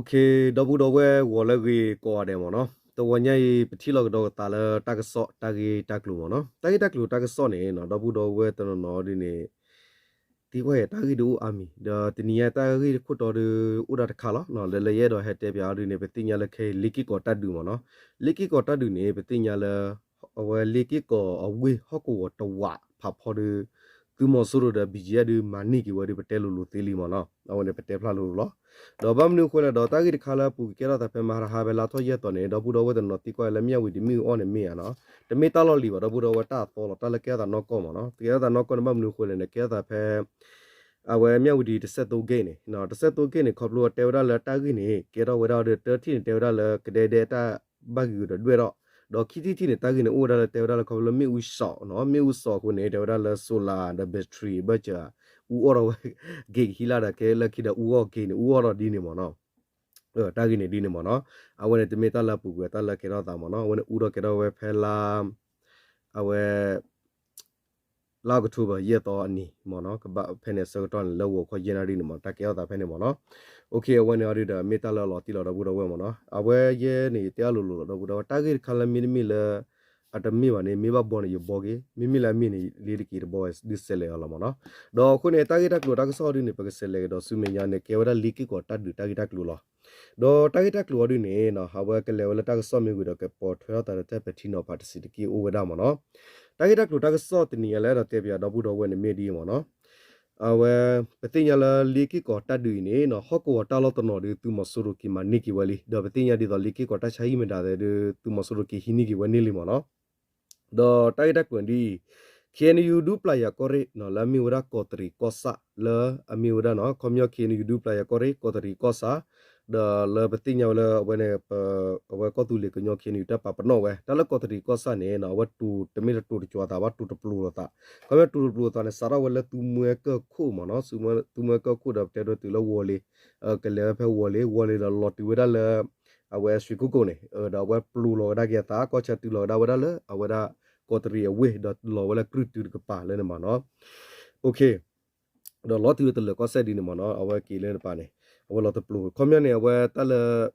ဒီပုၢ်ဒီဝဲၢ်ဂီၤလၢအဂ့ၤကိးဂၤဒဲးမ့ၢ်နီၤ, တဝီညါအံၤ ပထံၣ်လိာ်ကဒီးကသးလၢတၢ်ကစီၣ် တၢ်ဂ့ၢ်တၢ်ကျိၤမ့ၢ်နီၤ. တၢ်ဂ့ၢ်တၢ်ကျိၤတၢ်ကစီၣ်န့ၣ်နီၤ ဒီပုၢ်ဒီဝဲၢ်တနီၤနီၤဒ်န့ၣ် သံကွၢ်ယဲ တၢ်ဂ့ၢ်ဒုးအိၣ်အါမံၤ ဒီးတနံၤညါတၢ်ဂ့ၢ်ခိၣ်တီဒုးအိၣ်ဒၣ်တခါလီၤ. လၢလၢယအဲၣ်ဒိးဟဲတဲပၠးအီၤဒ်န့ၣ် ပသ့ၣ်ညါလၢခဲအံၤ လ့က့ၢ်ကီးတၢ်ဒုးမ့ၢ်နီၤ. လ့က့ၢ်ကီးတၢ်ဒုးန့ၣ် ပသ့ၣ်ညါလၢ အဝဲလ့က့ၢ်ကီးအဝ့ၢ်ဟီၣ်ကဝီၤတဝးဖးဖီဒုး သုးမီၤစိရိၤဒီး ဘံၣ်ကၠံၣ်အဲၣ် ဒုးမၤန့ၢ်က့ၤဝဲဒုး ပတဲလိၤလိၤသ့လံမ့ၢ်နီၤ. အဝဲန့ၣ်ပတဲဖျါလိၤလိၤလီၤ. ဒီးဘၣ်မနုၤအဃိလဲၣ်ဒီး တၢ်ဂ့ၢ်တခါလၢအပူၤကကဲထီၣ်သးဖဲမဟါတဟါဖဲလါထီၣ်ယဲၢ်သီန့ၣ် ဒီပုၢ်ဒီဝဲၢ်တနီၤသံကွၢ်လၢမၠၣ်ဝတံၤမ့ၣ်အူအီၣ်န့ၣ်မ့ၢ်ဧါနီၤ. တမ့ၢ်တၢ်လီၢ်လံၤဘၣ် ဒီပုၢ်ဒီဝဲၢ် တၢ်အသီလီၤ တၢ်လၢကဲထီၣ်သးနီၢ်ကီၢ်မ့ၢ်နီၤ. ကဲထီၣ်သးနီၢ်ကီၢ်န့ၣ် ဘၣ်မနုၤအဃိလဲၣ်န့ၣ် ကဲထီၣ်သးဖဲ အဝဲမၠၣ်ဝတံၤတစဲးသိဂ့ၢ်န့ၣ် တစဲးသိဂ့ၢ်န့ၣ် ခီဖျိတဲဝဲဒၣ်လၢတၢ်ဂ့ၢ်န့ၣ် ကဲထီၣ်ဝဲဒၣ်ဒီး တထံၣ်န့ၣ် တဲဝဲဒၣ်လၢကဒဲဒဲတၢ်ဘၣ်ဂ့ၤဒီးဒွဲၣ်ထီၣ်, ဒီးခံထံၣ်တထံၣ်န့ၣ် တၢ်ဂ့ၢ်န့ၣ် အိၣ်ဝဲဒၣ်လၢတဲဝဲဒၣ်လၢခီဖျိလၢမ့ၣ်အူစီၣ်နီၤ, မ့ၣ်အူစီၣ်အဃိန့ၣ် တဲဝဲဒၣ်လၢ solar ဒီး battery ဘၢၣ်စၢၤ အူအီၣ်ထီၣ်ဝဲ က့ၤကဟံးလၢဒီးကဲလၢခံဒီးအူအီၣ်က့ၤန့ၣ် အူအီၣ်ထီၣ်ဒ်န့ၣ်မ့ၢ်နီၤ. တၢ်ဂ့ၢ်န့ၣ်ဒ်န့ၣ်မ့ၢ်နီၤ. အဝဲန့ၣ်တမ့ၢ်တၢ်လၢအပူၤကွံာ် တၢ်လၢကဲထီၣ်သးမ့ၢ်နီၤ. အဝဲန့ၣ်အူထီၣ်ကဲထီၣ်ဝဲဖဲလါ အဝဲ လါ October ယဲၢ်သီအနံၤမ့ၢ်နီၤ, ကဘၣ်ဖဲန့ၣ်အဆၢကတီၢ်န့ၣ် လၢဂီၤခီယဲၢ်နၣ်ရံၣ်န့ၣ်မ့ၢ် တၢ်ကဲထီၣ်သးဖဲန့ၣ်မ့ၢ်နီၤ. အဝဲန့ၣ်အီၤဒုးဒီး မ့ၢ်တၢ်လၢအလီၤတံၢ်လီၤဒီပုၢ်ဒီဝဲၢ်မ့ၢ်နီၤ. အဝဲယဲန့ၣ် ယတဲအလိၤလိၤလီၤ ဒီပုၢ်ဒီဝဲၢ် တၢ်ဂ့ၢ်တခါလၢမ့တမ့ၢ်လၢ အတမ့ၢ်ဘၣ်န့ၣ် မ့ၢ်ဘၣ်ဘီန့ၣ် ယဘီက့ၤ, မ့မ့ၢ်လၢအမ့ၢ်န့ၣ် လ့တက့ၤတဘီဝဲ ဒုးစဲးလဲၤအီၤလီၤမ့ၢ်နီၤ. ဒီးအဃိန့ၣ် တၢ်ဂ့ၢ်တၢ်ကျိၤတၢ်ကစီၣ်ဒ်န့ၣ် ပကစဲးလဲၤကဒီးဆူမဲာ်ညါန့ၣ် ကဲဝဲဒၣ်လ့က့ၢ်ကီးတၢ်ဒုးတၢ်ဂ့ၢ်တၢ်ကျိၤလီၤ. ဒီးတၢ်ဂ့ၢ်တၢ်ကျိၤအီၤဒ်န့ၣ် အဝဲကလဲၤဝဲလၢတၢ်ကစီၣ်မ့ၢ်ဝံၤဒီး ကပိာ်ထွဲထီၣ်သးဒီးတၢ်ပဲာ်ထံနီၤဖးတစဲးတက့ၢ်အိၣ်ဝဲဒၣ်မ့ၢ်နီၤ. တၢ်ဂ့ၢ်တၢ်ကျိၤတၢ်ကစီၣ်တနံၤညါလၢအဲၣ်ဒိးတဲပၠးဒီပုၢ်ဒီဝဲၢ်န့ၣ် မ့ၢ်ဒ်အံၤမ့ၢ်နီၤ. အဝဲ ပသ့ၣ်ညါလၢလ့က့ၢ်ကီးတၢ်ဒုးအံၤန့ၣ် ဟီၣ်ကဝီၤတၢ်လီၢ်တနီၤဒီး သုးမီၤစိရိၤက့ၤမၤန့ၢ်က့ၤဝဲလံ. ဒီးပသ့ၣ်ညါဒ်သိးလ့က့ၢ်ကီးတၢ်ဆါဟံၣ်မတၤသဲဒီး သုးမီၤစိရိၤက့ၤဟံးန့ၢ်က့ၤဝဲန့ၢ်လံမ့ၢ်နီၤ. ဒီးတၢ်ဂ့ၢ်တၢ်ကျိၤဒ်အံၤ KNU ဒူပျၢ်ယၤကီၢ်ရ့ၣ် လၢအမ့ၢ်ဝဲဒၣ်ကီးတရံးကီၢ်ဆၣ် လၢအမ့ၢ်ဝဲဒၣ်နီၤ ခီပညီ KNU ဒူပျၢ်ယၤကီၢ်ရ့ၣ် ကီးတရံးကီၢ်ဆၣ် ဒီးလၢပသ့ၣ်ညါဝဲလၢအဝဲန့ၣ် အဝဲကီၢ်သူလ့ၤကညီ KNU တၢ်ပာ်ပနီၣ်ဝဲ တၢ်လၢကီးတရံးကီၢ်ဆၣ်န့ၣ် အဝဲတိၤတမ့ၢ်တတိၤတကၠီၤသးဘၣ် တိၤတပျိၤလိာ်သး. ခီပညီတိၤတပျိၤလိာ်သးန့ၣ် စးထီၣ်ဝဲလၢသူမွဲကၢၢ်ခိၣ်မ့ၢ်နီၤ သူမွဲကၢၢ်ခိၣ်ဒီးပတဲဒိးတုၤလၢဝီၤလ့ၤ ကလဲၤဝဲဖဲဝီၤလ့ၤ ဝီၤလ့ၤဒီးလီၤတုၤဝဲဒၣ်လၢ အဝဲရွှေကုက္ကိုန့ၣ် ဒီးအဝဲပျိၤလီၤဝဲဒၣ်က့ၤအသး ကီၢ်ဆၢတုၤလီၤဝဲဒၣ်ဝဲဒၣ်လၢ အဝဲဒၣ်ကီးတရံးအဝ့ၢ် ဒီးလီၤဝဲလၢကြုၢ်တုတကပၤလၢန့ၣ်မ့ၢ်နီၤ. ဒီးလီၤတုၤလၢတလၢာ်ကီၢ်စဲၣ်ဒ်န့ၣ်မ့ၢ်နီၤ အဝဲက့ၤလၢတပၤန့ၣ် အဝဲလီၤတပျိၤ ခီပညီန့ၣ် အဝဲတၢ်လၢ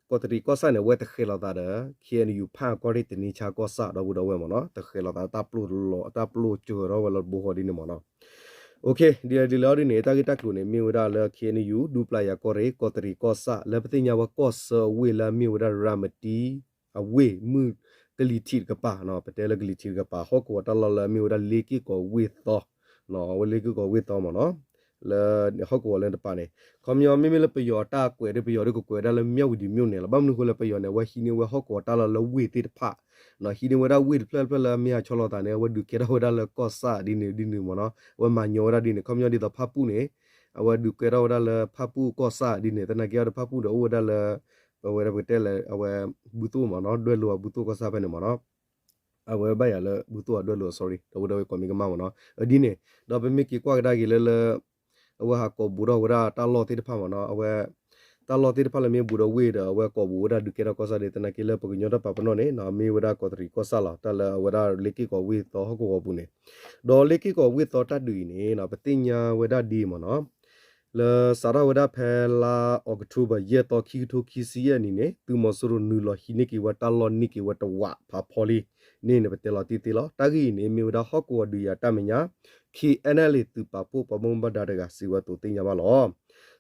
ကီးတရံးကီၢ်ဆၣ်န့ၣ် အဝဲတဃဲၤလီၤသးဒီး KNU ဖၣ်အကီၢ်ရ့ၣ်တနံၤဆါကီၢ်ဆၣ် ဒီပုၢ်ဒီဝဲၢ်မ့ၢ်နီၤ တဃဲၤလီၤသး တၢ်ပျိၤလီၤ တၢ်ပျိၤစၢၤထီၣ်ဝဲလီၤတဘိဃီဒ်န့ၣ်မ့ၢ်နီၤ. ဒ်လဲၣ်ဒ်လဲၣ်ဒ်န့ၣ် တၢ်ဂ့ၢ်တၢ်ကျိၤန့ၣ် မ့ၢ်ဝဲဒၣ်လၢ KNU ဒူပျၢ်ယၤကီၢ်ရ့ၣ် ကီးတရံးကီၢ်ဆၣ် လၢပသ့ၣ်ညါဝဲကီၢ်ဆၢအဝ့ၢ်လၢအမ့ၢ်ဝဲဒၣ်ရၤမတံ အဝ့ၢ်မုၢ်ကလံၤထံးတကပၤ ပတဲလၢကလံၤထံးတကပၤ ဟီၣ်ကဝီၤတၢ်လီၢ်လၢအမ့ၢ်ဝဲဒၣ်လ့က့ၢ်ကီးဝ့ၢ်သီ ဝဲလ့က့ၢ်ကီးဝ့ၢ်သီမ့ၢ်နီၤ လၢဟီၣ်ကဝီၤလၢတပၤန့ၣ် ခီပညီမ့မ့ၢ်လၢပယီၤအတၢ်ကွဲးဒီး ပယီၤဒီးကကွဲးဝဲဒၣ်လၢ မြဝတီမြို့နယ် လီၤ. ဘၣ်မနုၤအဃိလဲၣ် ပယီၤန့ၣ် အဝဲဟံးန့ၢ်ဝဲဟီၣ်ကဝီၤတၢ်လီၢ်လၢဝ့ၢ်သ့ၣ်တဖၣ် ဟံးန့ၢ်ဝဲဒၣ်ဝ့ၢ်တဖျၢၣ်တဖျၢၣ်လၢအမ့ၢ်အဆီလီၤသးန့ၣ် အဝဲဒုးကဲထီၣ်ဝဲဒၣ်လၢကီၢ်ဆၣ်ဒ်န့ၣ်ဒ်န့ၣ်မ့ၢ်နီၤ အဝဲမၤညီဝဲဒၣ်ဒ်န့ၣ် ခီပညီဒ်သိးဖၣ်ပူၣ်န့ၣ် အဝဲဒုးကဲထီၣ်ဝဲဒၣ်လၢဖၣ်ပူၣ်ကီၢ်ဆၣ်ဒ်န့ၣ် သနာ်က့အီၤဒီးဖၣ်ပူၣ်ဒီးအိၣ်ဝဲဒၣ်လၢ ပဝဲဒၣ်ပကတဲလဲၣ် အဝဲ ဘူသိၣ်မ့ၢ်နီၤ ဒွဲၣ်လိာ်အဘူသိၣ်ကီၢ်ဆၣ်ဖဲန့ၣ်မ့ၢ်နီၤ အဝဲဘၣ်ယၤလၢဘူသိၣ်အဒွဲၣ်လိာ် sorry ဒီပုၢ်ဒီဝဲၢ်ကိးမံၤကမၣ်မ့ၢ်နီၤ ဒ်န့ၣ် ဒီးပမ့ၢ်က့ၤကွၢ်ကဒါက့ၤလၢလၢ အဝဲဟးကိးဘူးထီၣ်ဝဲဒၣ်တၢ်လီၢ်သ့ၣ်တဖၣ်မ့ၢ်နီၤ အဝဲ တၢ်လီၢ်သ့ၣ်တဖၣ်လၢမ့ၢ်ဘူးဒီးဝ့ၢ်ဒီး အဝဲကိးဘူးဝဲဒၣ်ဒုးကဲထီၣ်ကီၢ်ဆၣ်ဒ်သနာ်က့လၢပကညီတၢ်ပာ်ပနီၣ်န့ၣ် မ့ၢ်ဝဲဒၣ်ကီးတရံးကီၢ်ဆၣ်လီၤ တၢ်လၢအဝဲဒၣ်လ့က့ၢ်ကီးဝ့ၢ်သီဟီၣ်ကဝီၤပူၤန့ၣ် ဒီးလ့က့ၢ်ကီးဝ့ၢ်သီတၢ်ဒုးအံၤန့ၣ် ပသ့ၣ်ညါဝဲဒၣ်ဒ်အံၤမ့ၢ်နီၤ လၢစးထီၣ်ဝဲဒၣ်ဖဲလါ October ယဲၢ်သီ ခံကထိခံဆံယဲၢ်နံၣ်န့ၣ် သုးမီၤစိရိၤနုာ်လီၤဟံးန့ၢ်က့ၤဝဲတၢ်လီၢ်န့ၢ်က့ၤဝဲတဝးဖးဖီလံန့ၣ်န့ၣ် ပတဲလီၤတံၢ်သ့လီၤ. တၢ်ဂ့ၢ်အံၤန့ၣ် မ့ၢ်ဝဲဒၣ်ဟီၣ်ကဝီၤဒုးယၤတၢ်မဲာ်ညါ KNLA သုးပာ်ဖှိၣ်ပှၤဘၣ်မူဘၣ်ဒါတဂၤစံးဝဲအသိးသ့ၣ်ညါဘၣ်လီၤ.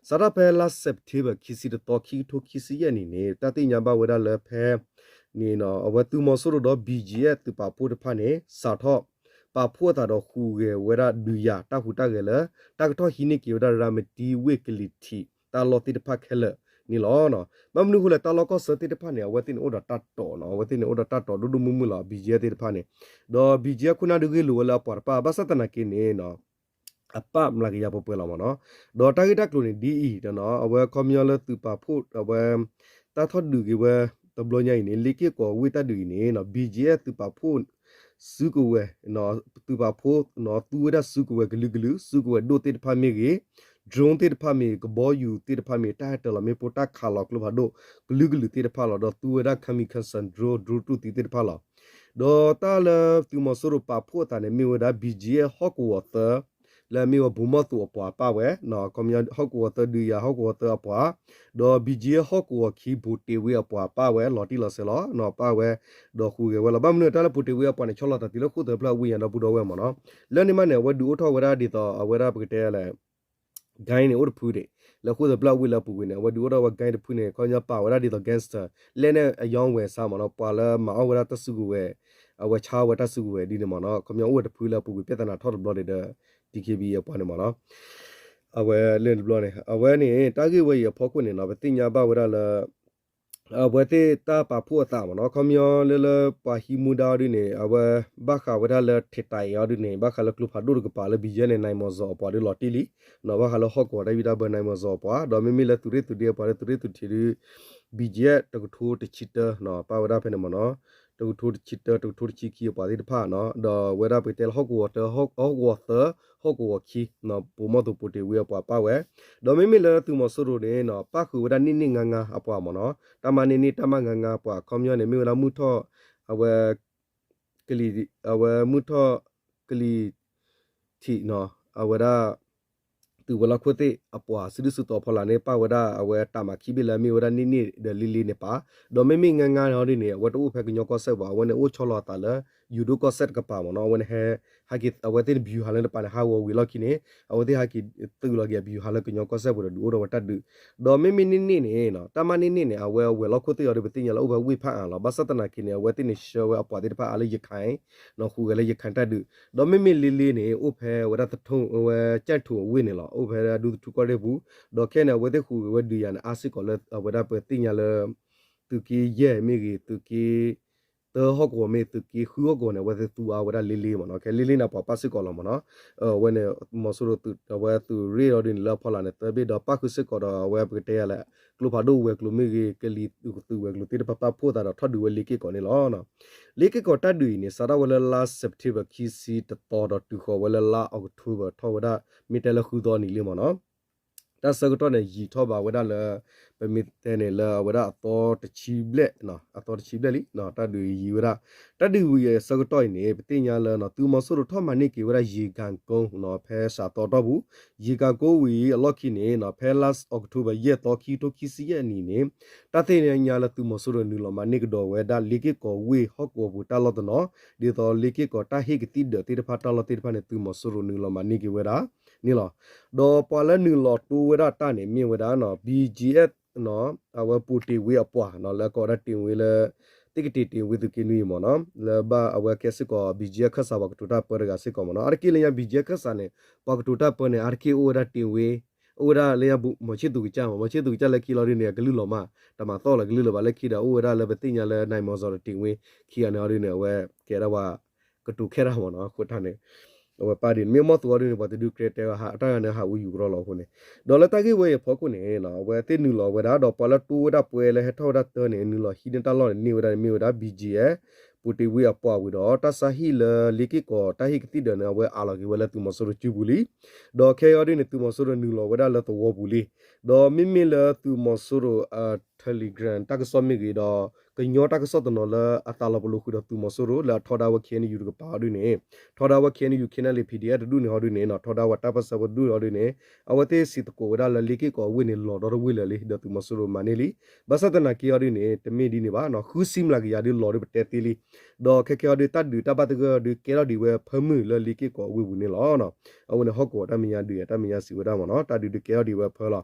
စးထီၣ်ဖဲလါ September ခံဆံတသီ ခံကထိခံဆံယဲၢ်နံၣ်န့ၣ် တၢ်သ့ၣ်ညါဘၣ်ဝဲဒၣ်လၢဖဲန့ၣ် အဝဲသုးမီၤစိရိၤဒီး ဘံၣ်ကၠံၣ်အဲၣ် သုးပာ်ဖှိၣ်တဖၣ်န့ၣ် စးထီၣ် ပာ်ဖှိၣ်အသးဒီးဟူးဂဲၤဝဲဒၣ်ဒုးယၤတၢ်ဟူးတၢ်ဂဲၤလၢ တၢ်ကထီၣ်ဟံးန့ၢ်က့ၤဝဲဒၣ်ရၤမတံဝ့ၢ်ကလံၤထံး တၢ်လီၢ်သ့ၣ်တဖၣ်ခဲလၢာ်န့ၣ်လီၤ. ဘၣ်မနုၤအဃိလဲၣ် တၢ်လီၢ်ကီၢ်ဆၢသ့ၣ်တဖၣ်န့ၣ် အဝဲသ့ၣ်န့ၣ်အိၣ်ဒီးတၢ်တိာ်နီၤ အဝဲသ့ၣ်န့ၣ်အိၣ်ဒီးတၢ်တိာ်ဒိၣ်ဒိၣ်မုၢ်မုၢ်လီၤ. ဘံၣ်ကၠံၣ်အဲၣ် အခိၣ်နၢ်ဒုးဂ့ၢ်လိာ်ဝဲလၢအပှၤတပၢ် ဘၣ်ဆၣ်သနာ်က့န့ၣ် အပၢ်မျးကယၤပှဲၤပှဲၤလီၤမ့ၢ်နီၤ. ဒီးတၢ်ဂ့ၢ်တၢ်ကျိၤန့ၣ်ဒ်အံၤ အဝဲခီပညီလၢသုးပာ်ဖှိၣ် အဝဲ တၢ်ထီၣ်ဒုးက့ၤဝဲ တဘျီညါအံၤန့ၣ် လ့က့ၢ်ကီးဝ့ၢ်တၢ်ဒုးအံၤန့ၣ် ဘံၣ်ကၠံၣ်အဲၣ် သုးပာ်ဖှိၣ် စုကဝဲၤ သုးပာ်ဖှိၣ် သူဝဲဒၣ်စုကဝဲၤကလုာ်ကလုာ် စုကဝဲၤဒိၣ်သ့ၣ်တဖၣ်မ့ၢ်ဂ့ၤ drone သ့ၣ်တဖၣ်မ့ၢ်ဂ့ၤ ကဘီယူၤသ့ၣ်တဖၣ်မ့ၢ် တၢ်ဟဲတၢၤလီၤမ့ၣ်ပိၢ် တၢ်ခးလီၤကျိဖးဒိၣ် ကလုာ်ကလုာ်သ့ၣ်တဖၣ်လီၤ. ဒီးသူဝဲဒၣ် kamikaze drone drone တူၢ်သံသ့ၣ်တဖၣ်လီၤ. ဒီးတၢ်လၢသုးမီၤစိရိၤပာ်ဖှိၣ်အသးန့ၣ် မ့ၢ်ဝဲဒၣ် ဘံၣ်ကၠံၣ်အဲၣ် ဟီၣ်ကဝီၤသၢ လၢအမ့ၢ်ဝဲဘိၣ်မီၢ်သူးအပှၤပၢ်ဝဲ, ခီပညီဟီၣ်ကဝီၤသၢဒုးယၤ ဟီၣ်ကဝီၤသၢအပှၤ, ဒီး ဘံၣ်ကၠံၣ် ဟီၣ်ကဝီၤခံ ဘိၣ်တ့ၢ်ဝ့အပှၤပၢ်ဝဲ လီၤတံၢ်လီၤဆဲးလီၤ ပၢ်ဝဲ, ဒီးဃုဂဲၤဝဲလီၤ. ဘၣ်မနုၤတၢ်လၢဘိၣ်တ့ၢ်ဝ့အပှၤန့ၣ် ဆီလီၤသးတုၤလၢဃိၣ်သၢဖျၢၣ်အဝ့ၢ်ညါ ဒီပုၢ်ဒီဝဲၢ်မ့ၢ်နီၤ, လၢန့ၣ်မးန့ၣ် အဝဲဒုးအိၣ်ထီၣ်ဝဲဒၣ်ဒ်သိးအဝဲဒၣ်ပကတဲလဲၣ် ဂိုင်းန့ၣ် အိၣ်တဖုဒံး, လၢဃိၣ်သၢဖျၢၣ်အဝ့ၢ်လၢအပူၤကွံာ်န့ၣ် အဝဲဒုးအိၣ်ထီၣ်ဝဲ ဂိုင်း တဖုန့ၣ် ခီပညီပာ်ဝဲဒၣ်ဒ်သိး gangster လဲၣ်န့ၣ် အရောင်းဝယ် စါမ့ၢ်နီၤ, ပှၤလၢမၤအီၣ်ဝဲဒၣ်တၢ်စုကဝဲၤ, အဝဲဆါဝဲတၢ်စုကဝဲၤဒ်န့ၣ်မ့ၢ်နီၤ, ခီပညီအိၣ်ဝဲတဖုလၢအပူၤကွံာ် ပျဲသနာ်ထီၣ်တဘျီန့ၣ်ဒီး DKBA အပှၤန့ၣ်မ့ၢ်နီၤ, အဝဲလၢတဘျီန့ၣ် အဝဲန့ၣ် တၢ်ဂ့ၢ်ဝဲအံၤအဖီခိၣ်န့ၣ်နီၤ ပသ့ၣ်ညါဘၣ်ဝဲဒၣ်လၢ အဝဲသ့ၣ်တၢ်ပာ်ဖှိၣ်အသးမ့ၢ်နီၤ, ခီပညီလၢလၢပှၤဟံးမူဒါအီၤဒ်န့ၣ် အဝဲဘၣ်ဃးဝဲဒၣ်လၢ ထဲးတၢ်အံၤအီၤဒ်န့ၣ် ဘၣ်ဃးလၢကျိဖးဒိၣ်တကပၤလၢ ဘံၣ်ကၠံၣ် န့ၣ် နီၢ်မီၢ်စီၤအပှၤဒီးလီၤတံၢ်လံ, ဘၣ်ဃးလၢဟီၣ်ကဝီၤတၢ်ဘံၣ်တၢ်ဘၢ နီၢ်မီၢ်စီၤအပှၤ ဒီးမ့မ့ၢ်လၢသုးရ့ၣ်သုးဒ့အပှၤဒီးသုးရ့ၣ်သုးထံးဒီး ဘံၣ်ကၠံၣ် တကထိတဆံတၢ ပၣ်ဝဲဒၣ်ဖဲန့ၣ်မ့ၢ်နီၤ, တကထိတဆံတၢ တကထိတဆံခံအပှၤသ့ၣ်တဖၣ်နီၤ, ဒီးဝဲဒၣ်ပကတဲလၢဟီၣ်ကဝီၤတၢ ဟီၣ်ကဝီၤသၢ ဟီၣ်ကဝီၤခံ ဘိၣ်မီၢ်သူးဘိၣ်တ့ၢ်ဝ့အပှၤပၣ်ဝဲ, ဒီးမ့မ့ၢ်လၢသုးမီၤစိရိၤန့ၣ်နီၤ ပၣ်ဃုာ်ဝဲဒၣ်န့ၢ်န့ၢ်ငါငါအပှၤမ့ၢ်နီၤ, တၢ်မၤန့ၢ်န့ၢ်တၢ်မၤငါငါအပှၤ ခီပညီန့ၣ် မ့ၢ်ဝဲဒၣ်မုၢ်ထီၣ် အဝဲ ကလံၤ အဝဲမုၢ်ထီၣ် ကလံၤထံးနီၤ အဝဲဒၣ် သုးဝဲၤလီၢ်ခိၣ်သ့ၣ်အပှၤစုဒုၣ်စုတီၤဖီလာ်န့ၣ် ပၣ်ဝဲဒၣ်အဝဲတၢ်မၤခံဘ့ၣ်လၢအမ့ၢ်ဝဲဒၣ်န့ၢ်န့ၢ်ဒီးလ့လ့န့ၣ်ပၣ်, ဒီးမ့မ့ၢ်ငါငါန့ၣ်အီၤဒ်န့ၣ် အဝဲတအိၣ်ဖဲကညီကီၢ်စဲၣ်ဘၣ်, အဝဲန့ၣ်အိၣ်ဆီလီၤအသးလၢ ယူၤဒိၣ်ကီၢ်စဲၣ်တကပၤမ့ၢ်နီၤ, အဝဲန့ၣ်ဟဲ ဟဲက့ၤ အဝဲသ့ၣ်န့ၣ် ဗျူဟာ လၢတပၤန့ၣ် ဟးဂီၤဝံၤလီၢ်ခံန့ၣ် အဝဲသ့ၣ်ဟဲက့ၤသုးလီၤက့ၤအ ဗျူဟာ လၢကညီကီၢ်စဲၣ်ပူၤဒီးဒုးအိၣ်ထီၣ်ဝဲတၢ်ဒုး, ဒီးမ့မ့ၢ်န့ၢ်န့ၢ်န့ၣ် တၢ်မၤန့ၢ်န့ၢ်န့ၣ် အဝဲဝဲၤလီၢ်ခိၣ်သ့ၣ်အီၤဒီး ပသ့ၣ်ညါလၢအိၣ်ဖဲဝ့ၢ်ဖးအါလီၤ, ဘၣ်ဆၣ်သနာ်က့န့ၣ် အဝဲသ့ၣ်န့ၣ်ဆှၢဝဲအပှၤသ့ၣ်တဖၣ်အါလၢရခၢၣ် ဃုာ်ဂဲၤလၢရခၢၣ်တၢ်ဒုး, ဒီးမ့မ့ၢ်လ့လ့န့ၣ် အိၣ်ဖဲဝဲဒၣ်သထူၣ် ဝဲကၠဲၣ်ထူၣ်အဝ့ၢ်န့ၣ်လီၤ, အိၣ်ဖဲဒူသထူၣ်ကီၢ်ရ့ၣ်ပူၤ, ဒီးခဲန့ၣ် အဝဲသ့ၣ်ဃုာ်ဂဲၤဝဲဒုးယၤန့ၣ် အါစ့ၢ်ကီးလၢအဝဲဒၣ်ပသ့ၣ်ညါလၢ သုးက့ယဲၢ်မ့ၢ်ဂ့ၤ သုးက့ တၢဟီၣ်ကဝီၤမ့ၢ် သုးက့ဃုဟီၣ်ကဝီၤန့ၣ် အဝဲသ့ၣ်သူအါဝဲဒၣ်လ့လ့မ့ၢ်နီၤ, ခဲလ့လ့န့ၣ် အပှၤပၣ်စ့ၢ်ကီးလီၤမ့ၢ်နီၤ, အဝဲန့ၣ် မီၤစိရိၤသုး အဝဲသုးရ့ၣ်အီၤဒ်န့ၣ် လၢအဖီလာ်န့ၣ် သၢဘ့ၣ်ဒီးပၣ်ဃုာ်စ့ၢ်ကီးဒီး အဝဲပကတဲယၤလဲၣ် ကျိဖးဒိၣ်ဝဲၤကျိၤမ့ၢ်ဂ့ၤ ကလံၤသုးဝဲၤကျိၤသ့ၣ်တဖၣ်ပၣ်ဖှိၣ်သးဒီးထီၣ်ဒုးဝဲလ့က့ၢ်ကီးန့ၣ်လီၤ. လ့က့ၢ်ကီးတၢ်ဒုးအံၤန့ၣ် စးထီၣ်ဝဲလၢလါ September ခံဆံတသီဒီးတုၤဃီၤဝဲလၢလါ October ထီၣ်ဝဲဒၣ် မ့ၢ်တဲလၢဃုသီနံၤလံမ့ၢ်နီၤ, တၢ်ဆၢကတီၢ်န့ၣ် ယံာ်ထီၣ်ဘၣ်ဝဲဒၣ်လၢ ပမ့ၢ်တဲန့ၣ်လၢအဝဲဒၣ်အသီတဆံဘျဲၣ်, အသီတဆံဘျဲၣ်လံ, တၢ်ဒုးယံာ်ဝဲဒၣ်, တၢ်ဒုးဝံၤအဆၢကတီၢ်အံၤန့ၣ် ပသ့ၣ်ညါလၢ သုးမီၤစိရိၤထီၣ်မၤန့ၢ်က့ၤဝဲဒၣ် ရေဂံကုန်း ဖဲစးသီတီၢ်ပူၤ, ရေဂံကုန်းဝံၤအလီၢ်ခံန့ၣ် ဖဲလါ October ယဲၢ်သီ ခံကထိခံဆံယဲၢ်နံၣ်န့ၣ် တၢ်သ့ၣ်ညါလၢသုးမီၤစိရိၤနုာ်လီၤမၤန့ၢ်ကဒီးဝဲဒၣ် လ့က့ၢ်ကီးဝ့ၢ်ဟီၣ်ကဝီၤပူၤတၢ်လီၢ်တနီၤ, ဒ်သိးလ့က့ၢ်ကီးတၢ်ဟ့ၣ်ကသံၣ်ဒၢးသ့ၣ်တဖၣ်တၢ်လီၢ်သ့ၣ်တဖၣ်န့ၣ် သုးမီၤစိရိၤနုာ်လီၤမၤန့ၢ်က့ၤဝဲဒၣ်န့ၣ်လီၤ. ဒီးပှၤလၢနုာ်လီၤတိဝဲဒၣ်တၢ်န့ၣ် မ့ၢ်ဝဲဒၣ် BGF အဝဲဘိၣ်တ့ၢ်ဝ့အပှၤ လၢကိးဝဲဒၣ်တ့ၢ်ဝ့လၢ သ့ၣ်ကတ့ၢ်တ့ၢ်ဝ့သုးက့နွံအံၤမ့ၢ်နီၤ, လၢဘၣ်အဝဲကဲစ့ၢ်ကီး BGF ခၢၣ်စးပှၤကတိၤတၢ်ပၢတဂၤစ့ၢ်ကီးမ့ၢ်နီၤ, အါတက့ၢ်လၢညါ BGF ခၢၣ်စးန့ၣ် ပှၤကတိၤတၢ်ပၢန့ၣ် အါတက့ၢ်အိၣ်ဝဲဒၣ်တ့ၢ်ဝ့ အိၣ်ဝဲဒၣ်လၢညါ မီၤဆ့ၣ်သူးကစၢ်မ့ၢ် မီၤဆ့ၣ်သူးကစၢ်လၢခံလီၤဒ်န့ၣ် အကလုၢ်လီၤမး တမၤသီၣ်လၢကလုၢ်လၢၤဘၣ် လၢခံဒီး အိၣ်ဝဲဒၣ်လၢပသ့ၣ်ညါလၢ နီၢ်မီၢ်စီၤဒီးတ့ၢ်ဝ့ ခံဂၤန့ၣ်အီၤဒ်န့ၣ် အဝဲကဲဒၣ်ဝဲ ကတိၤခဲတၢ်မ့ၢ်နီၤ, အဃိတၢ်န့ၣ် အဝဲပၢ်ဒ်န့ၣ် မ့ၢ်မီၢ်သူအီၤဒ်န့ၣ် ပှၤတဒုးကြဲတဲအတၢ်ဂၤန့ၣ် ဟးဝံယူၤကရီလီၤအဃိန့ၣ်, ဒီးလၢတၢ်ဂ့ၢ်ဝဲအံၤအဖီခိၣ်န့ၣ် အဝဲသ့ၣ်နုာ်လီၤဝဲဒၣ် ဒီးပှၤလၢတိဝဲဒၣ်ပှဲလၢဟဲထီၣ်ဝဲဒၣ်တၢန့ၣ် နုာ်လီၤဟံးန့ၢ်တၢ်လီၢ်န့ၣ် န့ၢ်ဝဲဒၣ်န့ၣ်မ့ၢ်ဝဲဒၣ် BGF ဘိၣ်တ့ၢ်ဝ့အပှၤဝံၤဒီး တၢ်ဆါဟံၣ်လၢလ့က့ၢ်ကီးတၢ်ဟ့ၣ်ကသံၣ်ဒၢးန့ၣ် အဝဲအးလီၤက့ၤဝဲလၢသုးမီၤစိရိၤစုပူၤလံ, ဒီးခဲအံၤအီၤဒ်န့ၣ် သုးမီၤစိရိၤနုာ်လီၤဝဲဒၣ်လၢသဝီပူၤလံ, ဒီးမ့မ့ၢ်လၢသုးမီၤစိရိၤ Telegram တၢ်ကစီၣ်မ့ၢ်ဂ့ၤဒီး ကညီတၢ်ကစီၣ်တနီၤလၢအသးလီၤပလိာ်ဃုာ်ဒီးသုးမီၤစိရိၤလၢအထီဒါဝဲ KNU တကပၤအီၤဒ်န့ၣ်, ထီဒါဝဲ KNU KNLA PDF တဒူၣ်န့ၣ်အီၤဒ်န့ၣ် ထီဒါဝဲတၢ်ပၢၢ်ဆၢဖိတဒူၣ်န့ၣ်အီၤဒ်န့ၣ်, အဝဲသ့ၣ်စံးသကိးဝဲဒၣ်လၢလ့က့ၢ်ကီးအဝ့ၢ်န့ၣ် လီၤဒီတဝ့ၢ်လၢာ်လံ ဒီးသုးမီၤစိရိၤမၤန့ၢ်လံ, ဘၣ်ဆၣ်သနာ်က့အီၤဒ်န့ၣ် တမ့ၢ်ဒ်န့ၣ်ဘၣ်နီၤ, ဃုဆံမျးကယၤဒ်လီၤဒ်ပတဲသ့လံ, ဒီးခဲကဲအီၤဒ်တၢ်ဒုးတၢ်ဘၣ်သဂၢၢ်ဒ်ကဲထီၣ်ဒံးဝဲဖၢမုၢ်လၢလ့က့ၢ်ကီးအဝ့ၢ်ပူၤန့ၣ်လီၤ. အဝဲန့ၣ်ဟီၣ်ကဝီၤတၢ်မဲာ်ညါဒုး တၢ်မဲာ်ညါစံးဝဲဒၣ်မ့ၢ်နီၤ, တၢ်ဒုးဒ်ကဲထီၣ်ဒံးဝဲဖၢလီၤ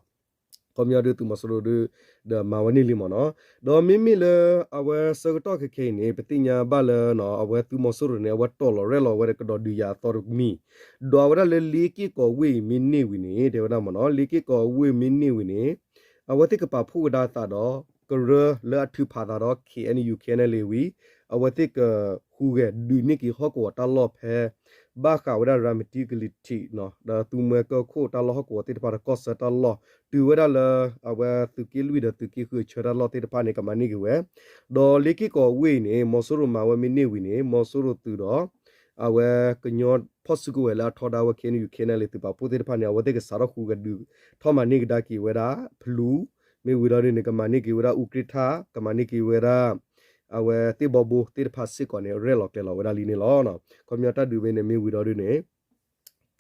ခီပညီဒ်သုးမီၤစိရိၤဒ် ဒီးမၤဝဲန့ၢ်လံမ့ၢ်နီၤ, ဒီးမ့မ့ၢ်လၢအဝဲဆၢကတီၢ်ခဲခဲအံၤန့ၣ် ပသ့ၣ်ညါဘၣ်လၢ အဝဲသုးမီၤစိရိၤန့ၣ် အဝဲတီၢ်လီၤရဲၣ်လီၤဝဲကဒီးဒုးယၤအသီတမံၤ, ဒီးအဝဲဒၣ်လၢလ့က့ၢ်ကီးဝ့ၢ်အံၤမ့ၢ်န့ၢ်ဝံၤန့ၣ် တဲဝဲဒၣ်မ့ၢ်နီၤ, လ့က့ၢ်ကီးဝ့ၢ်မ့ၢ်န့ၢ်ဝံၤန့ၣ် အဝဲသ့ၣ်ကပာ်ဖှိၣ်ဝဲဒၣ်အသးဒီး ကရၢလၢအထုးဖးသးဒီး KNU KNLA ဝံၤ အဝဲသ့ၣ်ကဃုဂဲၤဒုးန့ၢ်က့ၤဟီၣ်ကဝီၤတၢ်လီၢ်ဖဲ ဘၣ်ဃးဝဲဒၣ်ရၤမတံကလံၤထံး ဒီးသူမှဲကၢၢ်ခိၣ်တၢ်လီၢ်ဟီၣ်ကဝီၤသ့ၣ်တဖၣ်ဒီးကီၢ်ဆၢတၢ်လီၢ် တုၤဝဲဒၣ်လၢ အဝဲသုးက့လွံၢ်ဒီးသုးက့ဃုအဆၢတၢ်လီၢ်သ့ၣ်တဖၣ်န့ၣ် ကမၤန့ၢ်က့ၤဝဲ, ဒီးလ့က့ၢ်ကီးဝ့ၢ်အံၤန့ၣ် မီၤစိရိၤမၤဝဲမ့ၢ်န့ၢ်ဝံၤန့ၣ် မီၤစိရိၤသုးဒီး အဝဲကညီဖီၣ်စုကဝဲၤလၢအထီဒါဝဲ KNU KNLA သုးပာ်ဖှိၣ်သ့ၣ်တဖၣ်န့ၣ် အဝဲသ့ၣ်ကစးထီၣ်ဃုဂဲၤဒုး ထီၣ်မၤန့ၢ်ကဒါက့ၤဝဲဒၣ် ဖလူ မ့ၢ်ဝံၤဒီးဒ်န့ၣ် ကမၤန့ၢ်က့ၤဝဲဒၣ်အူကြ့ၢ်ထၣ် ကမၤန့ၢ်က့ၤဝဲဒၣ် အဝဲသ့ၣ်ဘီဘိသ့ၣ်တဖၣ်စ့ၢ်ကီးန့ၣ် ရဲၣ်လီၤကျဲၤလီၤဝဲဒၣ်လံန့ၣ်လီၤ. ခီပညီတၢ်ဒုးဝဲန့ၣ်မ့ၢ်ဝံၤဒီးဒ်န့ၣ်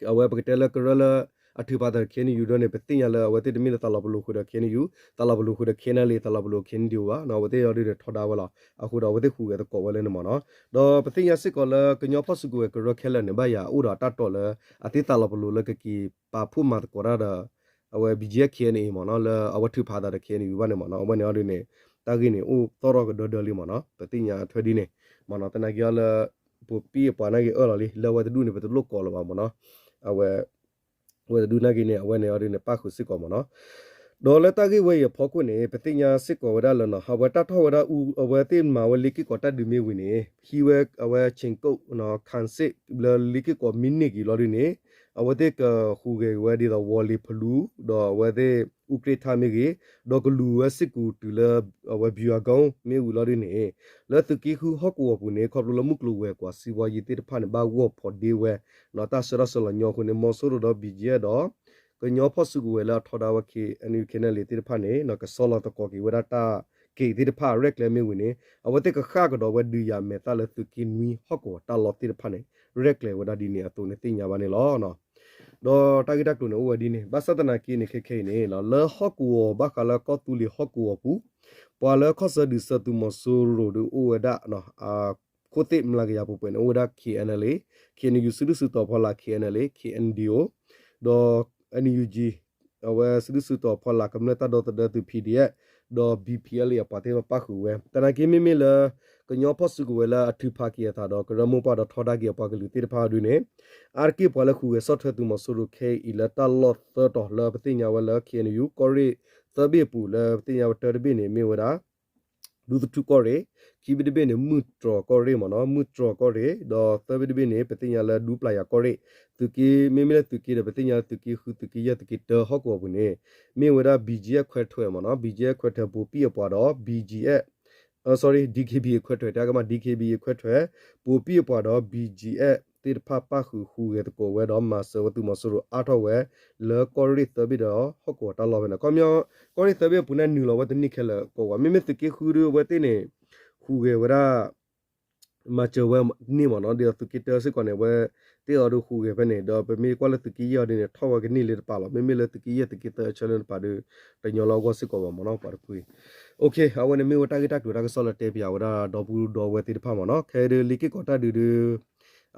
အဝဲပကတဲလၢကရၢလၢ အထုးဖးသးဒီး ခ့ၣ်အဲၣ်ယူၣ် ဒ်န့ၣ် ပသ့ၣ်ညါလၢအဝဲသ့ၣ်တမ့ၢ်လၢသးလီၤပလိာ်ဃုာ်ဒီး ခ့ၣ်အဲၣ်ယူၣ်, သးလီၤပလိာ်ဃုာ်ဒီး ခ့ၣ်အဲၣ်ယူၣ်, သးလီၤပလိာ် ခ့ၣ်အဲၣ်ယူၣ် ဘၣ်, အဝဲသ့ၣ်အီၤဒ်န့ၣ်ထီဒါဝဲလီၤ. အဃိဒီး အဝဲသ့ၣ်ဟူးဂဲၤသကိးဝဲလၢန့ၣ်မ့ၢ်နီၤ. ဒီးပသ့ၣ်ညါစ့ၢ်ကီးလၢကညီဖီၣ်စုကဝဲၤကရၢခဲလၢာ်န့ၣ် ဘၣ်ယၤအိၣ်ဒီးအတၢ်တိာ်လၢ အသ့ၣ်သးလီၤပလိာ်လၢကက့ၤပာ်ဖှိၣ်မၤသကိးတၢ်ဒီး အဝဲ ဘီကၠံၣ်အ့ၣ် ခ့ၣ်အဲၣ်ယူၣ် မ့ၢ်နီၤ လၢအဝဲထုးဖးသးဒီး ခ့ၣ်အဲၣ်ယူၣ် ဘၣ်န့ၣ်မ့ၢ်နီၤ. အဝဲန့ၣ်အီၤဒ်န့ၣ် တၢ်ဂ့ၢ်န့ၣ် အိၣ်သီၣ်ထီၣ်ကဒၢဒၢလံမ့ၢ်နီၤ. ပသ့ၣ်ညါထွဲဒ်န့ၣ်မ့ၢ်နီၤ. သနာ်က့အီၤလၢ ပပံၢ်အပှၤနာ်က့ၤအၢၣ်လီၤလံ လၢအဝဲတဒူၣ်န့ၣ် ပတလိၣ်ကိးလၢၤဘၣ်မ့ၢ်နီၤ. အဝဲ အဝဲတဒူၣ်နာ်က့ၤန့ၣ် အဝဲန့ၣ်အီၤဒ်န့ၣ် ပၣ်ဃုာ်စ့ၢ်ကီးမ့ၢ်နီၤ. ဒီးလၢတၢ်ဂ့ၢ်ဝဲအံၤအဖီခိၣ်န့ၣ် ပသ့ၣ်ညါစ့ၢ်ကီးဝဲဒၣ်လၢနီၤ အဝဲတၢ်ထီၣ်ဝဲဒၣ်အူ အဝဲသ့ၣ်မၤဝဲလ့က့ၢ်ကီးတၢ်ဒုးမ့ၢ်ဝံၤန့ၣ် ဟံးဝဲအဝဲ ဆ့ၣ်ကိၣ် ခၣ်စ့ၣ် လၢလ့က့ၢ်ကီးမ့ၢ်န့ၢ်က့ၤလီၤဒ်န့ၣ် အဝဲသ့ၣ်ကဟူးဂဲၤဝဲဒ်သိး ဝီၤလ့ၤဖလူ ဒီးအဝဲသ့ၣ် အူကြ့ၣ်ထၣ်မ့ၢ်ဂ့ၤ ဒီးကလူၤဝဲစ့ၢ်ကီးတုၤလၢ အဝဲ ဘံၣ်ယၣ်ကီၢ် မ့ၢ်ဝံၤလီၤဒ်န့ၣ် လၢသုးက့ဃုဟီၣ်ကဝီၤပူၤန့ၣ် ခီဖျိလၢမုၢ်ကျိၤဝဲၤကွာ် စံးဘီယံၤသ့ၣ်တဖၣ်န့ၣ် ဘၣ်ဂီၢ်ဖီးဒ့ဝဲ တၢ်ဆှၢတၢ်ဆှၢလီၤညီအဃိန့ၣ် မီၤစိရိၤဒီး ဘီကၠံၣ်အ့ၣ် ဒီး ကညီဖီၣ်စုကဝဲၤလၢအထီဒါဝဲ ခ့ၣ်အဲၣ်ယူၣ် ခ့ၣ်အဲၣ်ယူၣ် သ့ၣ်တဖၣ်န့ၣ် ကဆီလီၤသကိးက့ၤဝဲဒၣ်တၢ်က့ၣ်သ့ၣ်တဖၣ်ရဲၣ်ကျဲၤမ့ၢ်ဝံၤန့ၣ် အဝဲသ့ၣ်ကဃၣ်ကဒီးဝဲဒုးယၤမဲာ်သၣ်လၢသုးက့နွံဟီၣ်ကဝီၤတၢ်လီၢ်သ့ၣ်တဖၣ်န့ၣ် ရဲၣ်ကျဲၤဝဲဒၣ်ဒ်န့ၣ်အသိးန့ၣ်သ့ၣ်ညါဘၣ်န့ၣ်လီၤ. ဒီးတၢ်ဂ့ၢ်တၢ်ကျိၤန့ၣ်အိၣ်ဝဲဒ်န့ၣ် ဘၣ်ဆၣ်သနာ်က့န့ၣ် ခဲခဲအံၤန့ၣ် လၢဟီၣ်ကဝီၤဘၣ်ဃးလၢကီၢ်သူလ့ၤဟီၣ်ကဝီၤပူၤ ပှၤလၢခီၣ်ဆၢဒုးဆၢသုးမီၤစိရိၤဒီးအိၣ်ဝဲဒၣ် ခိၣ်သ့ၣ်မျးကယၤပှဲၤပှဲၤန့ၣ် အိၣ်ဝဲဒၣ် ခ့ၣ်အဲၣ်ယူၣ် ခ့ၣ်အဲၣ်ယူၣ် စုဒုၣ်စုတီၤဖီလာ် ခ့ၣ်အဲၣ်ယူၣ် ခ့ၣ်အဲၣ်ယူၣ် ဒီး NUG အဝဲစုဒုၣ်စုတီၤဖီလာ် ကမျၢၢ်တၢ်ဒီသဒၢသုး PDF ဒီး BPLA အပှၤသ့ၣ်တဖၣ်ပၣ်ဃုာ်ဝဲ သနာ်က့မ့မ့ၢ်လၢ ကညီဖီၣ်စုကဝဲၤလၢအထုးဖးက့ၤအသးဒီး ကရၢမိၢ်ပှၢ်ဒီးထီဒါက့ၤအပှၤကလုာ်သ့ၣ်တဖၣ်အီၤဒ်န့ၣ် အါတက့ၢ်ပှၤလၢဟူးဂဲၤဆီၣ်ထွဲသုးမီၤစိရိၤခဲအံၤလၢတၢ်လီၢ်သၢတီၤလၢပသ့ၣ်ညါဝဲလၢ ခ့ၣ်အဲၣ်ယူၣ် ကီၢ်ရ့ၣ်သၢဘ့ၣ်အပူၤလၢပသ့ၣ်ညါဝဲတၢတဘ့ၣ်န့ၣ် မ့ၢ်ဝဲဒၣ် ဒူသထူၣ်ကီၢ်ရ့ၣ်, ခံဘ့ၣ်တဘ့ၣ်န့ၣ် မုၢ်တြီၤကီၢ်ရ့ၣ်မ့ၢ်နီၤ, မုၢ်တြီၤကီၢ်ရ့ၣ်, ဒီးသၢဘ့ၣ်တဘ့ၣ်န့ၣ် ပသ့ၣ်ညါလၢဒူပျၢ်ယၤကီၢ်ရ့ၣ်, သုးက့ မ့မ့ၢ်လၢသုးက့ဒီး ပသ့ၣ်ညါလၢသုးက့ဃု သုးက့ယဲၢ် သုးက့တၢဟီၣ်ကဝီၤပူၤန့ၣ် မ့ၢ်ဝဲဒၣ် ဘီကၠံၣ်အ့ၣ် ခွဲးထွဲးမ့ၢ်နီၤ, ဘီကၠံၣ်အ့ၣ် ခွဲးထွဲး ဘိးဘံၣ်အပှၤဒီး ဘီကၠံၣ်အ့ၣ် sorry, DKBA ခွဲးထွဲး တဲကမး DKBA ခွဲးထွဲး ဘိးဘံၣ်အပှၤဒီး ဘီကၠံၣ်အ့ၣ် သ့ၣ်တဖၣ်ပၣ်ဃုာ်ဟူးဂဲၤသကိးဝဲဒီးမၤစၢၤဝဲသုးမီၤစိရိၤအါထီၣ်ဝဲ လၢကီၢ်ရ့ၣ်သၢဘ့ၣ်ဒီးဟီၣ်ကဝီၤတၢ်လီၢ်ဖဲန့ၣ် ခီပညီ ကီၢ်ရ့ၣ်သၢဘ့ၣ်အပူၤန့ၣ်နုာ်လီၤဝဲတန့ၢ်ခဲလၢာ်ကိးဝဲ မ့မ့ၢ်သုးက့ဃုဒုးအဝဲသ့ၣ်န့ၣ် ဟူးဂဲၤဝဲဒၣ် မၤစၢၤဝဲန့ၢ်မ့ၢ်နီၤ, ဒီးသုးက့တၢစ့ၢ်ကီးန့ၣ် အဝဲသ့ၣ်အီၤဒုးဟူးဂဲၤဖဲန့ၣ် ဒီးပမ့ၢ်ကွၢ်လၢသုးက့ယဲၢ်အီၤဒ်န့ၣ် ထီၣ်ဝဲကန့ၢ်လၢတပၤလီၤ, မ့မ့ၢ်လၢသုးက့ယဲၢ်သုးက့သၢအဆၢလၢတပၤဒီး တညီလၢအဂီၢ်စ့ၢ်ကီးဘၣ်မ့ၢ်နီၤ ပှၤတဖုအံၤ အဝဲန့ၣ်မ့ၢ်ဝဲတၢ်ဂ့ၢ်တၢ်ကျိၤတၢ်ကစီၣ်လၢတဲပၠးဝဲဒၣ် ဒီပုၢ်ဒီဝဲၢ်သ့ၣ်တဖၣ်မ့ၢ်နီၤ, ခဲအံၤဒုးလ့က့ၢ်ကီးတၢ်ဒုးဒုး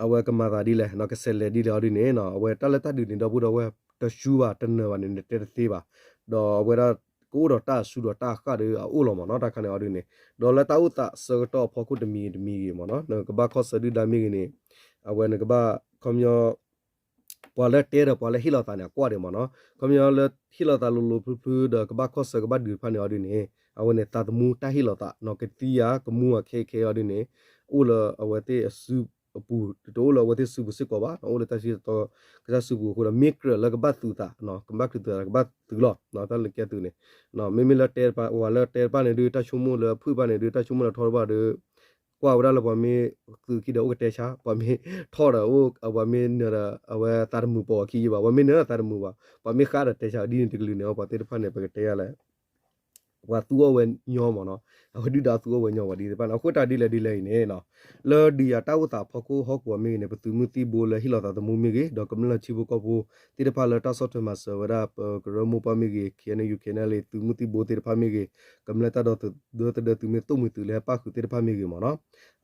အဝဲကမၤသးဒ်လဲၣ် ကဆဲးလဲၤဒ်လဲၣ်အီၤဒ်န့ၣ် အဝဲတၢ်လၢတၢ်ဒုးန့ၣ် ဒီပုၢ်ဒီဝဲၢ်တဆူဘၣ်တနၢၤဘၣ်န့ၣ် နတဲတသ့ဘၣ်, ဒီးအဝဲဒၣ်ကအိၣ်ဒီးတၢ်အဆူဒီးတၢ်အဃၣ်ဒီးအအိၣ်လီၤမ့ၢ်နီၤ, တၢ်ခါန့ၣ်အီၤဒ်န့ၣ် ဒီးလၢတၢ်အိၣ်သးဆၢကတီၢ်အဖီခိၣ်တမံၤတမံၤဂ့ၤမ့ၢ်နီၤ နကဘၣ်ခီၣ်ဆၢဒုၣ်ဒါမ့ၢ်ဂ့ၤန့ၣ် အဝဲနကဘၣ်ခီပညီ ပှၤလၢတဲဒီးပှၤလၢဟ့ၣ်လီၤသးန့ၣ် အကွၢ်ဒံးမ့ၢ်နီၤ, ခီပညီလၢဟ့ၣ်လီၤသးလိၤလိၤဖျုဖျုဒီးကဘၣ်ခီၣ်ဆၢကဘၣ်ဒုးတဖၣ်န့ၣ်အီၤဒ်န့ၣ် အဝဲန့ၣ်သးသမူတၢ်ဟ့ၣ်လီၤသး ကသံယၤကမူအီၤခဲအံၤခဲအံၤအီၤဒ်န့ၣ် အိၣ်လၢအဝဲသ့ၣ်အစုပူၤ တအိၣ်လၢအဝဲသ့ၣ်စုပူၤစ့ၢ်ကီးဘၣ်, အိၣ်လၢတၢ်စံၣ်တၢ်ကစီၣ်စုပူၤအဃိဒီး မ့ၢ်ကြၢးလၢကဘၣ်သုးသး ကဘၣ်သုးသးကဘၣ်သုးလီၤ တၢ်လၢကဲသုးန့ၣ် မ့မ့ၢ်လၢတဲတပၣ် ပှၤလၢတဲတပၣ်န့ၣ်ဒုး တၢ်ဆိကမိၣ်လၢဖုၣ်တပၣ်န့ၣ်ဒုး တၢ်ဆိကမိၣ်လၢထီတပၣ်ဒီး ကွၢ်ဝဲဒၣ်လၢပှၤမ့ၢ်သုးခံဒီးအိၣ်ကတဲဆါ ပှၤမ့ၢ်ထီၣ်ဒီး ပှၤမ့ၢ်နၢၤဒီး အဝဲသးတမုာ်ပိာ်အခံယဘၣ်, ပှၤမ့ၢ်နၢၤဒီးသးတမုာ်ဘၣ်, ပှၤမ့ၢ်ဃးဒီးတဲဆါ ဒ်န့ၣ်တကလုာ်န့ၣ် ပှၤသ့ၣ်တဖၣ်န့ၣ် ပကတဲယၤလဲၣ် ပှၤသူအီၣ်ဝဲညီမ့ၢ်နီၤ, အဝဲဒုၣ်ဒါသူအီၣ်ဝဲညီပှၤဒ်သ့ၣ်တဖၣ်န့ၣ် အဃိတၢ်ဒ်လဲၣ်ဒ်လဲၣ်အံၤန့ၣ် လၢဒုးယၤတၢ်အိၣ်သးအဖီခိၣ်ဟီၣ်ကဝီၤမ့ၢ်ဂ့ၤန့ၣ် ပသုးမုၢ်သံၣ်ဘိလၢဟ့ၣ်လီၤသးသမူမ့ၢ်ဂ့ၤ ဒီးကမျၢၢ်ထံဖိကီၢ်ဖိသ့ၣ်တဖၣ်လၢတၢ်ဆီၣ်ထွဲမၤစၢၤဝဲဒၣ် ပကရၢမိၢ်ပှၢ်မ့ၢ်ဂ့ၤ ခ့ၣ်အဲၣ်ယူၣ် ခ့ၣ်အဲၣ်ယူၣ် သုးမုၢ်သံၣ်ဘိသ့ၣ်တဖၣ်မ့ၢ်ဂ့ၤ ကမျၢၢ်တၢ်ဒီသဒၢသုးမ့ၢ်သိၣ်မှံၤသုးလၢဟဲပၣ်ဃုာ်သ့ၣ်တဖၣ်မ့ၢ်ဂ့ၤမ့ၢ်နီၤ,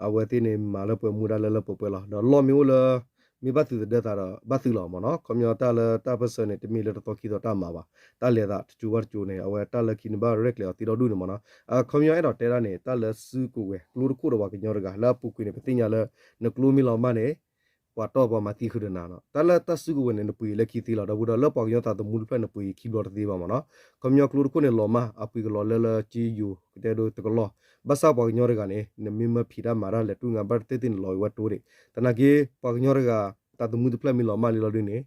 အဝဲသ့ၣ်န့ၣ်မၤလၢပှဲၤမူဒါလၢလၢပှဲၤပှဲၤလီၤ. ဒီးလီၢ်မ့ၢ်အိၣ်လၢ မ့ၢ်ဘၣ်သုးသဒၢသးဒီး ဘၣ်သုးလီၤမ့ၢ်နီၤ. ခီပညီတၢ်လၢတၢ်ပၢၢ်ဆၢန့ၣ် တမ့ၢ်လၢတသီခံသီတၢ်မၤဘၣ်. တၢ်လဲၤသးတကၠိဘၣ်တကၠိန့ၣ် အဝဲတၢ်လၢခံန့ၣ်ဘၣ်ရဲၣ်ကျဲၤအီၤသ့ဒီဒူၣ်န့ၣ်မ့ၢ်နီၤ. ခီပညီအဲၣ်ဒိးတဲဒၣ်န့ၣ် တၢ်လၢစုကဝဲၤကျိတခိၣ်ဒီးပှၤကညီတဂၤ လၢအပူၤကွံာ်န့ၣ် ပသ့ၣ်ညါလၢ နကျိမ့ၢ်လီၤမၢ်န့ၣ် ပှၤတီၢ်ပှၤမၤသံဃုာ်ဒီးနၤနီၤ. တၢ်လၢတၢ်စုကဝဲၤန့ၣ် နပှ့ၤလၢခံသ့လီၤ. ဒီပုၢ်ဒီဝဲၢ် လၢပှၤကညီသးသမူတဖျၢၣ်န့ၣ် ပှ့ၤခံဘျီတသ့ဘၣ်မ့ၢ်နီၤ. ခီပညီကျိတခိၣ်န့ၣ်လီၤမၢ် အပှ့ၤကလီၤလၢလၢက့ယိၤ ကတဲဒိတကလီၢ်. ဘၣ်ဆၣ်ပှၤကညီတဂၤန့ၣ် နမ့ၢ်မၢဖံးတၢ်မၤတၢ်လဲၤတူၢ်ငါဘၣ်တသ့ၣ်သ့ၣ်န့ၣ် လီၤအံၤဝဲတိၤဒံး. သနာ်က့ ပှၤကညီတဂၤ သးသမူတဖျၢၣ်မ့ၢ်လီၤမၢ်လံလီၤဒုန့ၣ်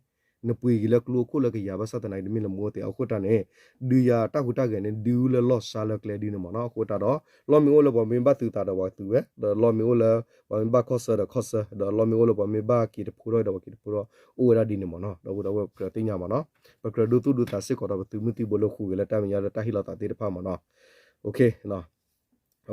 နပှ့ၤက့ၤလၢကျိအခိၣ်လၢကယၤ ဘၣ်ဆၣ်သနာ်က့ တမ့ၢ်လၢမူအသ့ၣ် အဃိတၢ်န့ၣ် ဒုးယၤတၢ်ဟူးတၢ်ဂဲၤန့ၣ် ဒုးလၢလီၢ်စါလၢကျဲဒ်န့ၣ်မ့ၢ်နီၤ. အဃိတၢ်ဒီး လီၢ်မ့ၢ်အိၣ်လၢပှၤမ့ၢ်ဘၣ်သုးသးဒီးပှၤသုးဝဲ ဒီးလီၢ်မ့ၢ်အိၣ်လၢ ပှၤမ့ၢ်ဘၣ်ခီဆၢဒီးခီဆၢ ဒီးလီၢ်မ့ၢ်အိၣ်လၢပှၤမ့ၢ်ဘၣ်က့ၤတဖိထီၣ်ဒီးပှၤက့ၤတဖိထီၣ် အိၣ်ဝဲဒၣ်ဒ်န့ၣ်မ့ၢ်နီၤ. ဒီပုၢ်ဒီဝဲၢ်ပကြၢးသ့ၣ်ညါမ့ၢ်နီၤ. ပကြၢးဒိသူၣ်ဒိသးစ့ၢ်ကီးဒီးပသုးမုၢ်သံၣ်ဘိလၢဟူးဂဲၤလၢတၢ်မဲာ်ညါလၢတၢ်ဟ့ၣ်လီၤသးသ့ၣ်တဖၣ်မ့ၢ်နီၤ.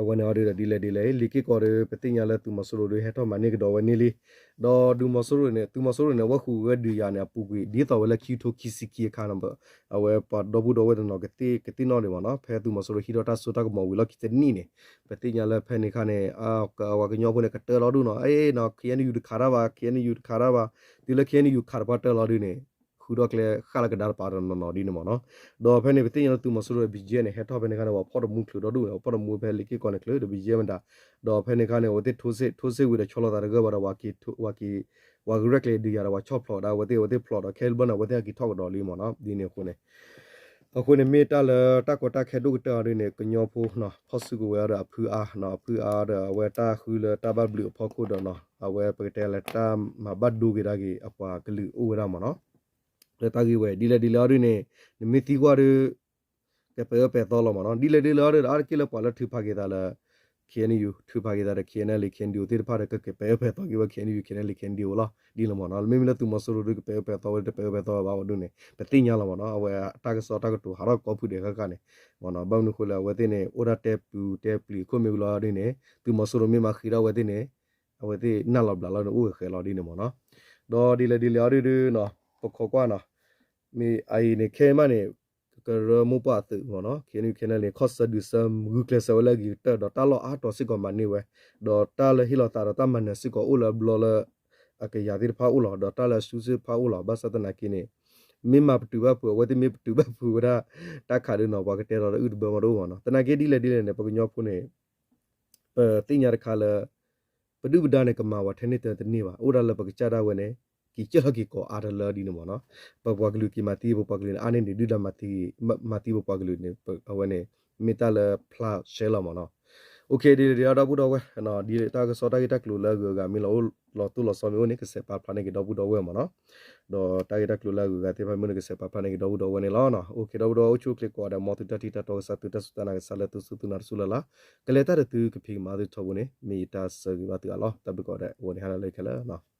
အဝဲန့ၣ်အီၤဒုးဒီးဒ်လဲၣ်ဒ်လဲၣ် လံာ်က့ၢ်ကီၢ်ဒီး ပသ့ၣ်ညါလၢသုးမီၤစိရိၤဒီးဟဲထီၣ်မၤန့ၢ်ကဒီးဝဲန့ၣ်လံ. ဒီးသုးမီၤစိရိၤန့ၣ် သုးမီၤစိရိၤန့ၣ် အဝဲဃုာ်ဝဲဒုးယၤန့ၣ် အပူၤကွံာ် ဒ်သိးဝဲလၢခံကထိခံဆံခံအခါန့ၣ် အဝဲပှၤဒီပုၢ်ဒီဝဲၢ်တနီၤကသ့ၣ်ကသ့ၣ်နီၣ်ဒံးမ့ၢ်နီၤ ဖဲသုးမီၤစိရိၤဟံးထီၣ်တၢ်စိတၢ်ကမီၤဝံၤလီၢ်ခံတနံၣ်န့ၣ် ပသ့ၣ်ညါလၢဖဲန့ၣ်အခါန့ၣ် ပှၤကညီဖိန့ၣ် ကတၢၢ်လီၤဒိၣ်နီၤ အဲ နီၤ KNU တခးတၢ်ဘၣ် KNU တခးတၢ်ဘၣ် တုၤလၢ KNU ခးတပှၢ်တၢၢ်လီၤဒုးန့ၣ် ဃုထီၣ်ကျဲဃၣ်လၢကဒါတပၤတနီၤနီၤဒ်န့ၣ်မ့ၢ်နီၤ. ဒီးဖဲန့ၣ် ပသ့ၣ်ညါလၢသုးမီၤစိရိၤ ဘီကၠ့ၣ် န့ၣ် ဟဲထီၣ်ဖဲန့ၣ်အခါန့ၣ် ပှၤဖီၣ်တမူချုးဒီဒူၣ်န့ၣ် ပှၤဖီၣ်တမူဖဲလံာ်က့ၢ်ကီၢ်န့ၣ်ချုးဒီး ဘီကၠ့ၣ် မတၤ ဒီးဖဲန့ၣ်အခါန့ၣ် အဝဲသ့ၣ်ထိစ့ၣ် ထိစ့ၣ်ဝံၤဒီးဆီလီၤသးတဂၢၢ်ဘၣ်ဒီး ပှၤကရဲၣ်ကျဲၤဒုးယၤဒီးပှၤဆီၣ်ဖျိးဒၣ်ဝဲသ့ၣ် အဝဲသ့ၣ်ဖျိးဒီး ခဲလၢာ်ဘျီန့ၣ် အဝဲသ့ၣ်ဟဲက့ၤထီၣ်ကဒီးလံမ့ၢ်နီၤ ဒ်န့ၣ်အဃိန့ၣ် အဃိန့ၣ် မ့ၢ်တၢ်လၢတၢ်ကီတၢ်ခဲဒိၣ်ကတၢၢ်အီၤဒ်န့ၣ် ကညီဖိနီၤ ဖီၣ်စုကဝဲၤအီၤဒီးအဖုအါနီၤ အဖုအါဒီးအဝဲတၢ်ဃုလၢတၢ်ဘၣ်ဘျုးအဖီခိၣ်ဒီးနီၤ အဝဲပကတဲလၢတၢ်မၤဘၣ်ဒိက့ၤဒၣ်က့ၤအပှၤကလုာ်အိၣ်ဝဲဒၣ်မ့ၢ်နီၤ လၢတၢ်ဂ့ၢ်ဝဲ ဒ်လဲၣ်ဒ်လဲၣ်အီၤဒ်န့ၣ် နမ့ၢ်သံကွၢ်ဒီး ကပဲာ်အၢပဲာ်သီလီၤမ့ၢ်နီၤ ဒ်လဲၣ်ဒ်လဲၣ်အီၤဒီး အါတက့ၢ်လၢပှၤလၢထုးဖးက့ၤသးလၢ KNU ထုးဖးက့ၤသးဒီး KNLA KNDO သ့ၣ်တဖၣ်ဒီး ကကပဲာ်အၢပဲာ်သီက့ၤဝဲ KNU KNLA KNDO လီၤ ဒ်န့ၣ်မ့ၢ်နီၤ မ့မ့ၢ်လၢသုးမီၤစိရိၤဒီး ကပဲာ်အၢပဲာ်သီဝဲဒီး တပဲာ်အၢပဲာ်သီဝဲဘၣ်ဝဲဒ်န့ၣ် ပသ့ၣ်ညါလီၤမ့ၢ်နီၤ အဝဲတၢ်ကစီၣ်တၢ်ကတိၤဟးထီၣ်ကိးဖုဒဲးဃၣ်ဃၣ်န့ၣ် မ့ၢ်နီၤ ဘၣ်မနုၤအဃိလဲၣ် အဝဲသ့ၣ်န့ၣ် အိၣ်ဒၣ်တဲပူၤတဲပျံၤအခိၣ်မ့ၢ်ဝံၤလီၤဒ်န့ၣ် သုးမီၤစိရိၤမ့ၢ်မၤဃံးထီၣ်ဝဲသ့ၣ်န့ၣ် အဝဲသ့ၣ်နၢ်လီၤဘျးလီၤန့ၣ် အိၣ်ဂဲၤဃဲးလီၤဒ်န့ၣ်မ့ၢ်နီၤ ဒီးဒ်လဲၣ်ဒ်လဲၣ်အီၤဒ်ဒ်နီၤ ပခိးကွၢ်နီၤ မ့ၢ်အအံၤန့ၣ် ခဲအံၤမးန့ၣ် ကရၢမိၢ်ပှၢ်အသုးမ့ၢ်နီၤ KNU KNLA န့ၣ် ခီၣ်ဆၢဒုးဆၢဂုာ်ကျဲးစၢးဝဲလၢအဂ့ၤကတၢၢ် ဒီးတၢ်လီၢ်အါတီၤစ့ၢ်ကီးမၤန့ၢ်ဝဲ ဒီးတၢ်လၢဟ့ၣ်လီၤသးဒီးတၢ်မၤနၢၤစ့ၢ်ကီးအိၣ်လၢအဘျီလၢ အကယၤသ့ၣ်တဖၣ်အိၣ်လီၤ ဒီးတၢ်လၢအစုစ့ၣ်တဖၣ်အိၣ်လီၤ ဘၣ်ဆၣ်သနာ်က့န့ၣ် မ့ၢ်မၤပတုာ်ဘၣ်ဖုး အဝဲသ့ၣ်မ့ၢ်ပတုာ်ဘၣ်ဖုးဝဲဒၣ် တၢ်ခးဒုးနီၤ ပှၤကတဲဒီးတအုၣ်တဘၢမီတအိၣ်မ့ၢ်နီၤ သနာ်က့ဒ်လဲၣ်ဒ်လဲၣ်န့ၣ် ပကညီဖိန့ၣ် ပသ့ၣ်ညါတခါလၢ ပဒုၣ်ပဒါန့ၣ် ကမၤဝဲထဲန့ၣ်တန့ၢ်ဘၣ် အိၣ်ဒၣ်လၢပကစၢ်ဒၣ်ဝဲန့ၣ် က့ၤကၢၢ်လီၤက့ၤကိးအါတလၢဒ်န့ၣ်မ့ၢ်နီၤ ပပှၤကလုာ်က့ၤမၤသံပပှၤကလုာ်န့ၣ် အါန့ၢ်န့ၣ် ဒုၣ်ဒါမၤသံ မၤသံပပှၤကလုာ်န့ၣ် အဝဲန့ၣ် မ့ၢ်တၢ်လၢဖျါရှဲလီၤမ့ၢ်နီၤ OK ဒ်လဲၣ်ဒ်လဲၣ်ဒီပုၢ်ဒီဝဲၢ် ဒ်တၢ်ကစီၣ်တၢ်ဂ့ၢ်တၢ်ကျိၤလၢအဂုၤအဂၤမ့ၢ်လီၤအိၣ်လီၤတိၢ်လီၤဆီမ့ၢ်အိၣ်န့ၣ် ကစဲးပာ်ဖျါန့ၢ်က့ၤဒီပုၢ်ဒီဝဲၢ်မ့ၢ်နီၤ ဒီးတၢ်ဂ့ၢ်တၢ်ကျိၤလၢအဂုၤအဂၤသ့ၣ်တဖၣ်မ့ၢ်အိၣ်န့ၣ် ကစဲးပာ်ဖျါန့ၢ်က့ၤဒီပုၢ်ဒီဝဲၢ်န့ၣ်လီၤ. OK ဒီပုၢ်ဒီဝဲၢ် အိၣ်ဆူၣ်အိၣ်ချ့ကိးဂၤဒဲး မ်သုတၢ်ထံၣ်တၢ်တီကစၢ် သုတၢ်စူၢ်တၢ်နာ်ကစၢ်လၢသုစူၢ်သုနာ်တစူၢ်လၢ်လၢ် ကလဲၤတၢ်ဒီးသုကဖံးကမၤသုထီဘိန့ၣ် မ့ၢ်ယတၢ်ဆၢဂ့ၤဘၣ်သုအါလီၤ. တၢ်ဘျုးကိးဂၤဒဲး အဝဲန့ၣ်ဟါလၢခဲလၢာ်